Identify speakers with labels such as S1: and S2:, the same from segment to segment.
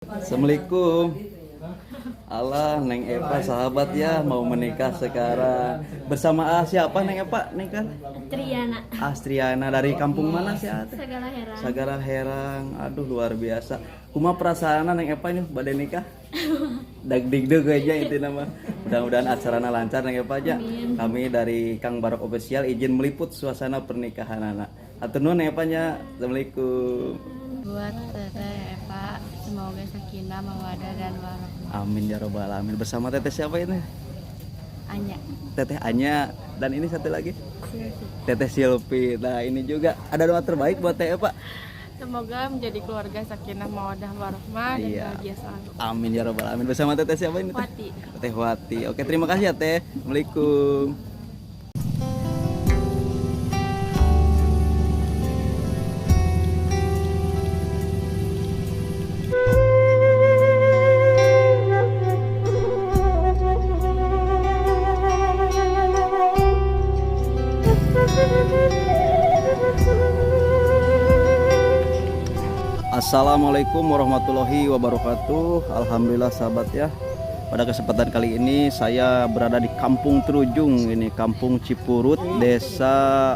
S1: Assalamualaikum. Allah, Neng Eva sahabat ya mau menikah sekarang. Bersama siapa Neng Eva nikah?
S2: Triana.
S1: Astriana dari kampung mana sih?
S2: Segala Herang.
S1: Sagara Herang. Aduh luar biasa. Kumaha perasaan Neng Eva ini bade nikah? Dag digdeg aja itu nama. Mudah-mudahan acarana lancar Neng Eva aja.
S2: Amin.
S1: Kami dari Kang Barok Official izin meliput suasana pernikahan anak. Atur nuhun Neng Eva nya. Assalamualaikum.
S3: Buat Teteh Eva, semoga sakinah, mawadah dan warahmah.
S1: Amin ya robbal alamin. Bersama Teteh siapa ini?
S3: Anya.
S1: Teteh Anya, dan ini satu lagi Teteh Silvi. Nah ini juga ada doa terbaik buat Teh Eva.
S3: Semoga menjadi keluarga sakinah, mawadah, warahmah dan
S1: Iya.
S3: bahagia selalu.
S1: Amin ya robbal alamin. Bersama Teteh siapa ini? Teh?
S3: Wati.
S1: Teteh Wati. Oke terima kasih ya Teh. Assalamualaikum. Assalamualaikum warahmatullahi wabarakatuh. Alhamdulillah sahabat ya. Pada kesempatan kali ini saya berada di Kampung Terujung. Ini Kampung Cipurut, Desa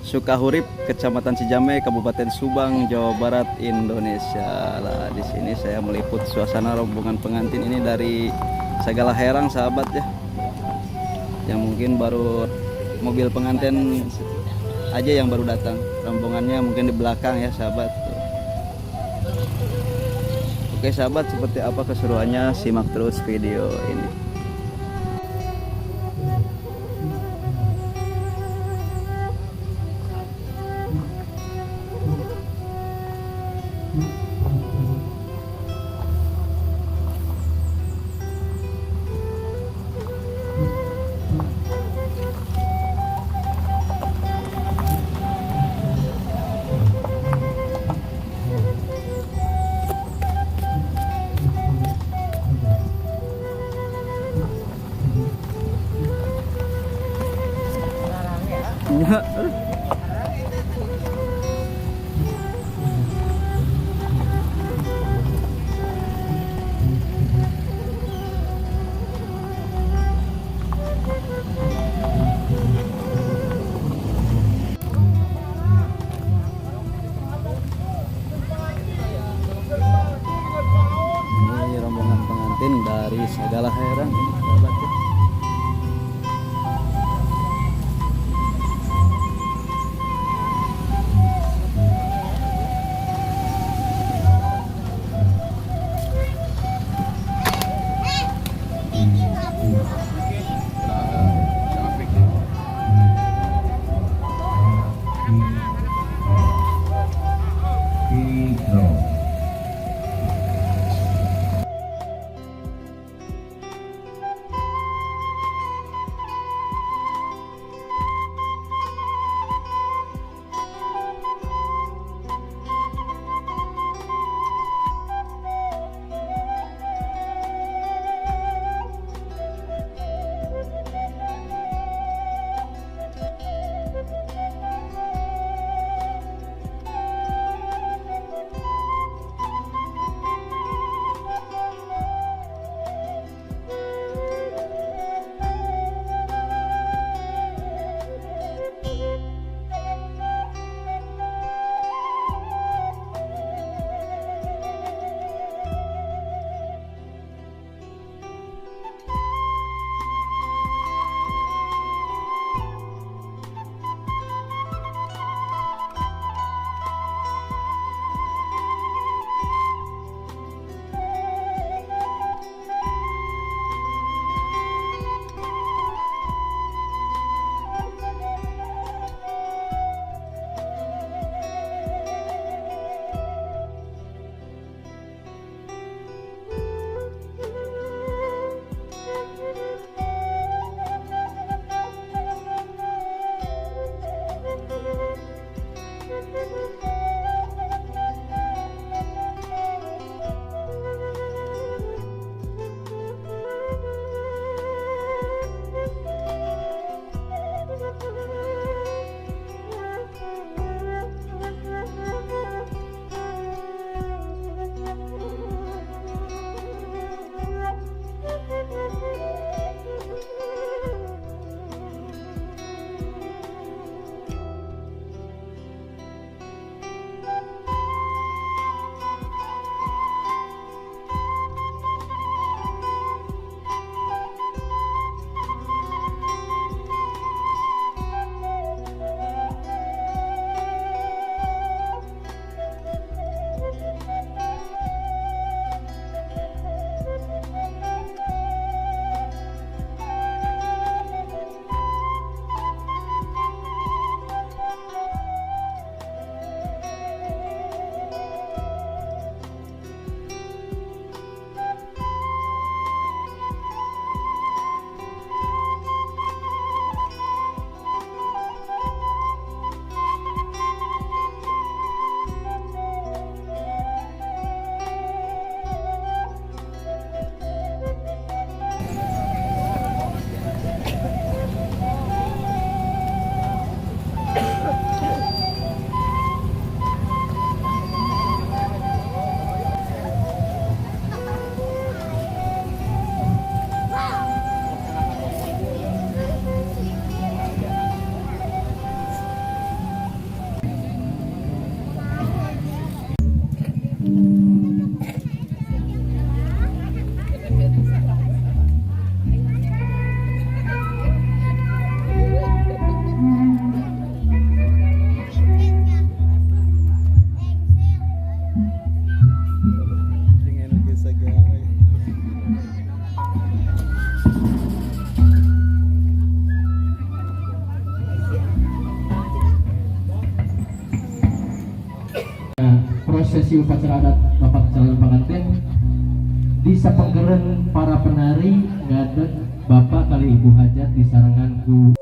S1: Sukahurip, Kecamatan Cijambe, Kabupaten Subang, Jawa Barat, Indonesia. Lah, di sini saya meliput suasana rombongan pengantin ini dari Sagala Herang sahabat ya. Yang mungkin baru mobil pengantin aja yang baru datang. Rombongannya mungkin di belakang ya sahabat. Tuh. Oke sahabat, seperti apa keseruannya? Simak terus video ini. Ya. Ini rombongan pengantin dari Sagala Herang ini sahabat ya.
S2: Prosesi upacara adat bapak calon pengantin di sapenggeren para penari ngadeg bapak kali ibu hajat disarengan ku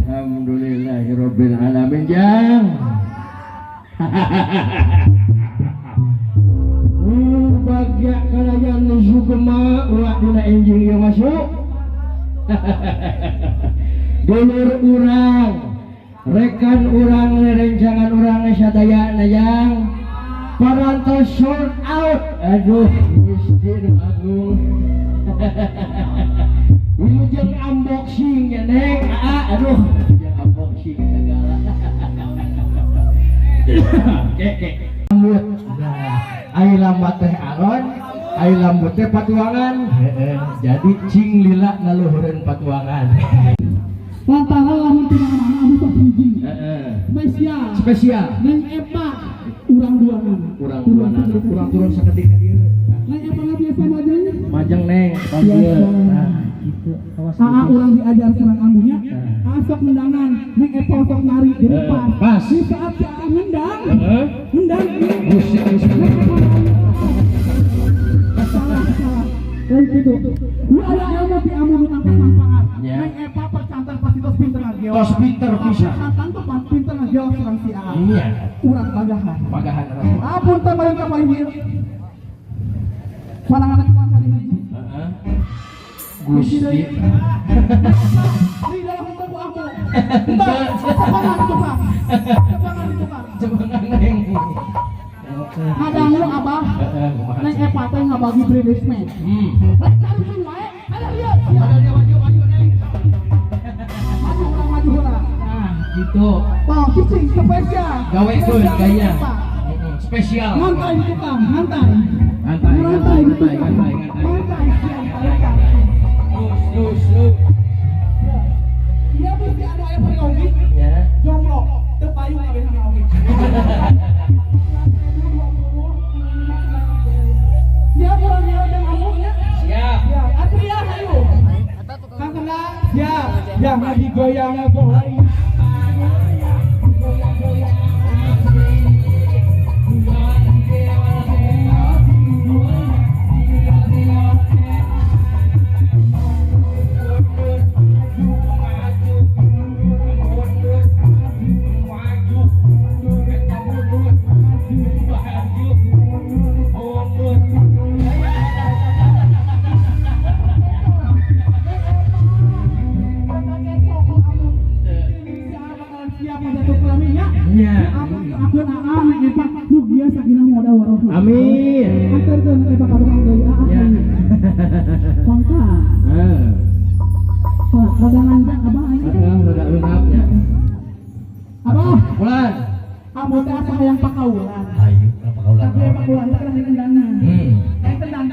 S2: Alhamdulillahirabbil alamin jang. Bagya kalayan sukma ulah dina enjing ieu masuk. Dulur urang, rekan urang, rerencangan urang sadayana jang. Parantos sold out. Aduh, Gusti nu agung. Wilujeng unboxing ya Neng. Aduh, wilujeng unboxing segala. Kek. Lambut. Nah, ai lambat teh alon, ai lambut teh patuangan. Heeh, jadi cing lila ngaluhureun patuangan.
S4: Lantaran lamun ti mana-mana anu sok hiji.
S2: Heeh.
S4: Spesial.
S2: Spesial.
S4: Neng Epa urang duanana.
S2: Urang duanana, urang turun sakedik ka dieu.
S4: Neng Epa mah biasa majeng.
S2: Majeng Neng, panggil. Nah, gitu. Awas.
S4: Aa urang diajar serang ambunya. Sok ngendangan, Neng Epa sok nari di depan.
S2: Pas.
S4: Di saat si Aa ngendang,
S2: heeh.
S4: Ngendang.
S2: Musik musik.
S4: Neng Epa nari. Salah, salah. Lain gitu. Lu aya ilmu ti ambu nu tangkas manfaat.
S2: Ya.
S4: Neng Epa percantan pasti tos pinter ngageos.
S2: Tos pinter pisan.
S4: Percantan tuh pinter ngageos serang si Aa.
S2: Iya.
S4: Urang pagahan.
S2: Pagahan.
S4: Apunten paling ka paling ieu. Panangan kumaha kali hiji.
S2: Heeh. Gusti.
S4: Di dalam henteu ku aku. Henteu. Cepengan tukang. Cepengan tukang.
S2: Cepengan Neng.
S4: Ngadangu abah.
S2: Heeh, kumaha.
S4: Neng Epa teh ngabagi bridesmaid. Rek taruhin wae. Ada lieu.
S2: Ada lieu maju maju Neng.
S4: Maju urang maju heula.
S2: Nah, gitu.
S4: Wah, cicing spesial.
S2: Gawekeun gaya. Spesial.
S4: Ngantai di tukang, ngantai.
S2: Ngantai,
S4: ngantai,
S2: ngantai, ngantai, ngantai.
S4: Ngantai, siap,
S2: Terus, terus.
S4: Iya, mesti ada aya periogi.
S2: Ya.
S4: Jomblo, teu payung kabehna oge. Siap urang ieu jeung ambuhnya?
S2: Siap.
S4: Siap. Atria hayu. Kang Kendang, siap. Yang lagi goyang goyang. Goyang goyang.
S2: Amin.
S4: Ya. Pangka.
S2: Heeh.
S4: Rada lanjang abah aing.
S2: Heeh, rada leungapnya.
S4: Abah,
S2: Bulan.
S4: Ambo teh asa hayang pakaulan.
S2: Ayo, pakaulan.
S4: Tapi pakaulan teh kana kendangan. Hayang kendang.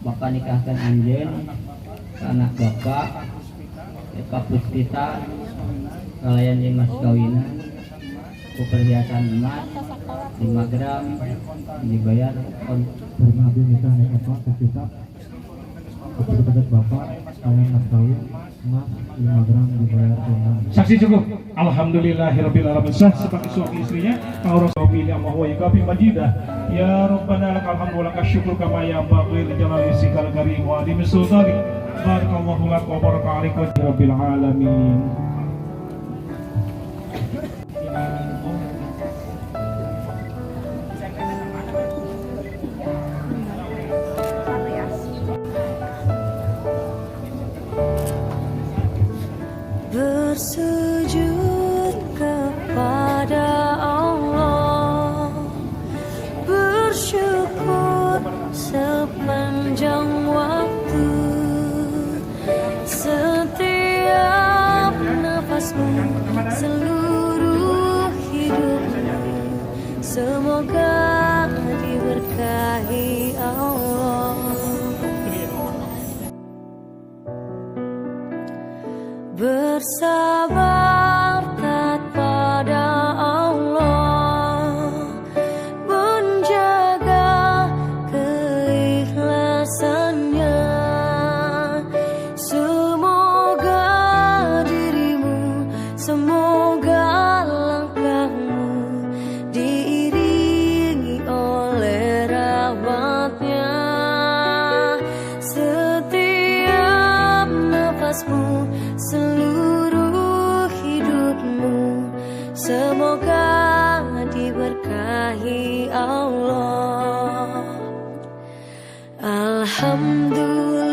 S5: Bapak nikahkan anjeun ka anak bapak Eva Puspita kalayan mas kawinan ku perhiasan emas 5 gram dibayar
S6: Terima abdi nikah Neng Eva Puspita putri pegat bapak kalian mas kawin emas 5 gram dibayar tunai.
S4: Saksi cukup. Alhamdulillahirabbil alamin. Sah sebagai suami istrinya. Qawli Allah wa yukafi majidah. Ya Rabbana lakal hamdu wa lakal syukru kama yanbaghi li jalali wajhikal karim wa azimi sultanik. Barakallahu lak wa baraka alaik wa rabbil alamin.
S7: Bersujud kepada Allah, bersyukur sepanjang waktu, setiap nafasmu, seluruh hidupmu, semoga diberkahi Allah. Bersabar taat pada Allah, menjaga keikhlasannya. Semoga dirimu, semoga langkahmu diiringi oleh rahmatnya. Setiap nafasmu, seluruh hidupmu, semoga diberkahi Allah. Alhamdulillah.